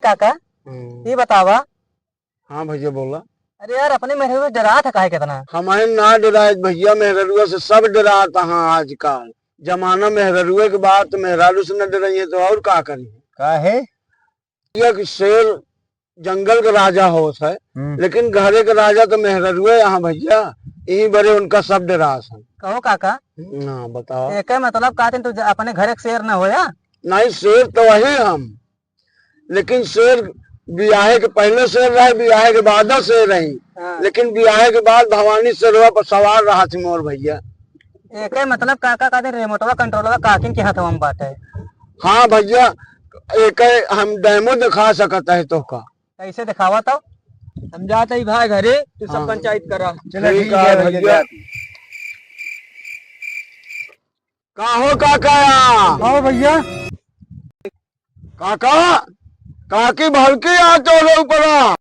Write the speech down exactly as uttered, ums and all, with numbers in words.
काका, हम्म। ये बतावा। हाँ भैया, बोला। अरे यार, अपने मेहररुआ से डरात है काहे कितना? हमारे ना डराए भैया, मेहररुआ से सब डरात हैं आजकल। जमाना मेहररुआ के बाद, तो मेहरारू से न डराइए तो और का करिए? काहे? ये कि शेर जंगल के राजा होत है, हम्म। लेकिन घरे के राजा तो मेहररुए यहाँ भैया, यही बरे उनका सब डरात हैं। कहो काका। ना, बताओ। एके मतलब का दिन तू ज-, अपने घरे के शेर न होया? नहीं, शेर तो वही हम, लेकिन शेर बियाहे के पहले शेर रहे, बियाहे के बाद शेर रही। हाँ। लेकिन बियाहे के बाद भवानी शेरवा पर सवार रहा थी मोर भैया। एके मतलब काका का दिन रिमोटवा कंट्रोलवा काकिन के हाथवा में बाटे। हाँ भैया, एके हम डेमो दिखा सकत है तोहका। कैसे दिखावा तो? हम जात ही भाई घरे, तू सब हाँ। पंचायत करा। चला ठीक ठीक है है भैया। भैया। का हो काका? हाँ भैया। काका, काकी भड़की आ तोरे ऊपरा।